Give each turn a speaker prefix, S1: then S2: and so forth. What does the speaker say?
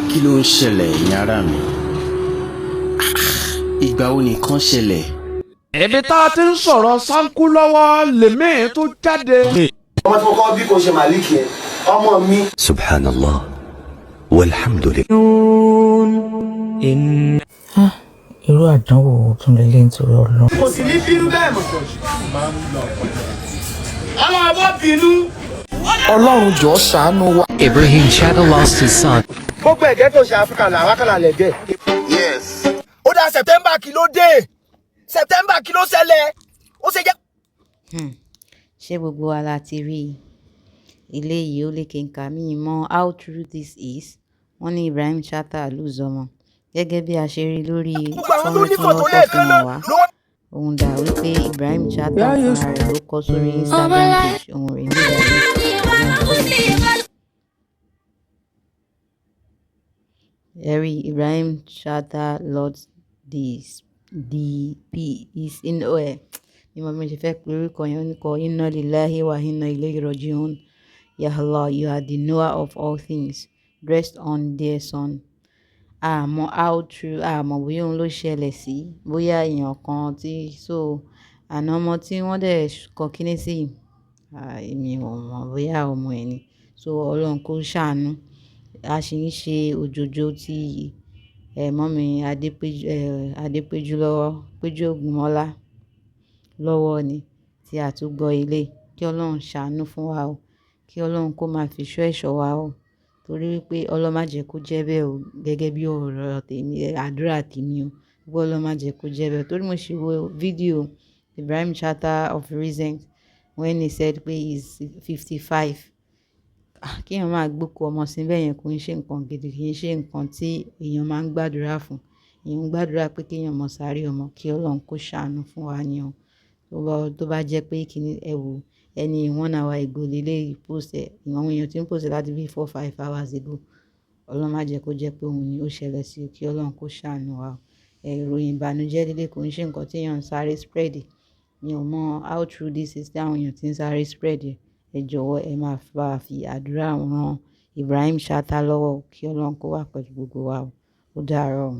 S1: Kí ló ń ṣẹlẹ̀, ẹ̀yin ará mi? Ìgbà wo nìkan ṣẹlẹ̀?
S2: Ibi tá a ti ń sọ̀rọ̀ sáńkú lọ́wọ́ lèmi tó jáde.
S3: Ọmọ tí mo kọ́ bí kò ṣe Malik yẹn, ọmọ mi.
S4: Subhanallah, walhamdulillah.
S5: Ah, irú àdánwò wo tún lélẹ̀ nítorí Ọlọ́run?
S3: Kò sì ní bínú bẹ́ẹ̀ mọ́. Ọlọ́run bínú.
S6: Ọlọ́run, jọ̀ọ́ ṣàánú wa.
S7: Ibrahim Chatta lost his son.
S3: Gbogbo ẹ̀gẹ́ tó ṣe Áfíríkà làwọn kàlà lẹ̀gẹ́.
S8: Yes.
S6: Ó dá September, kí ló dé? September, kí ló ṣẹlẹ̀? Ó ṣe jẹ́.
S9: Ṣé gbogbo wa la ti rí i? Eléyìí ó lékenkà, mí mọ how true this is. Wọ́n ní Ibrahim Chatta lose ọmọ. Gẹ́gẹ́ bí a ṣe rí lórí
S6: Gbogbo àwọn tó
S9: fọ́nrán
S6: ní
S9: tí wọ́n
S6: fọ́tò
S9: kọ́ fi
S6: lẹ́ẹ̀kan
S9: hàn
S6: náà
S9: wá,
S6: ló wọ́n.
S9: òun dà wípé Ibrahim Chatta fúnra rẹ̀ ló kọ sórí Instagram page òun rè nígbà yìí. Ẹ̀rí Ibrahim Chatta lost the P is in ẹ̀ ní mo bí mo ṣe fẹ́ pe orúkọ yẹn. Ó ní kọ "Inna lillahi wa inna ilayhi raji'un. Ya Allah, you are the knower of all things. Rest on dear son." Àmọ́ how true, àmọ́ bóyá òun ló ṣẹlẹ̀ sí, bóyá èèyàn kan tí so àná ọmọ tí wọ́n dẹ̀ kọ kíní sí, èmi ò mọ̀ bóyá ọmọ ẹ̀ ni. So Ọlọ́run kó ṣàánú. A sì ń ṣe òjòjò tí ẹ̀ mummy Adépéjú, ẹ̀ Adépéjú lọ́wọ́, Péjú Ògúnmọ́lá lọ́wọ́ ni tí a tún gbọ́ ilé. Kí Ọlọ́run ṣàánú fún wa o. Kí Ọlọ́run kó máa fi ṣọ́ ẹ̀ṣọ́ wa o. Torí wípé Ọlọ́run má jẹ́ kó jẹ́ bẹ́ẹ̀ o. Gẹ́gẹ́ bí ọ̀rọ̀ tèmi, àdúrà tèmi o. Pé Ọlọ́run má jẹ́ kó jẹ́ bẹ́ẹ̀ o. Torí mo ṣì wo fídíò Ibrahim Chatta of recent when he said pé he is 55. Ah, kí èèyàn máa gbókù ọmọ sí bẹ́ẹ̀ yẹn kò ń ṣe nǹkan gidi, kì í ṣe nǹkan tí èèyàn máa ń gbàdúrà fún. Èèyàn ń gbàdúrà pé kí èèyàn mọ̀ sáré ọmọ, kí Ọlọ́run kó ṣàánú fún wa ni o. Tó bá jẹ́ pé kíni ẹ wò, ẹni one hour ago léleyìí post ẹ̀, àwọn èèyàn tí ń post ẹ̀ láti bí 4, 5 hours ago. Ọlọ́run má jẹ́ kó jẹ́ pé òun ni ó ṣẹlẹ̀ sí, kí Ọlọ́run kó ṣàánú wa o. Ìròyìn ìbànújẹ́ lélẹ̀ kò ń ṣe nǹkan tí èèyàn ń sáré spread. Mi ò mọ̀ how true this is tí àwọn èèyàn tí ń sáré spread ẹ̀. Ẹ jọ̀wọ́, ẹ máa bá wa fi àdúrà ran Ibrahim Chatta lọ́wọ́, kí Ọlọ́run kó wà pẹ̀lú gbogbo wa o. Ó dàárọ̀ o.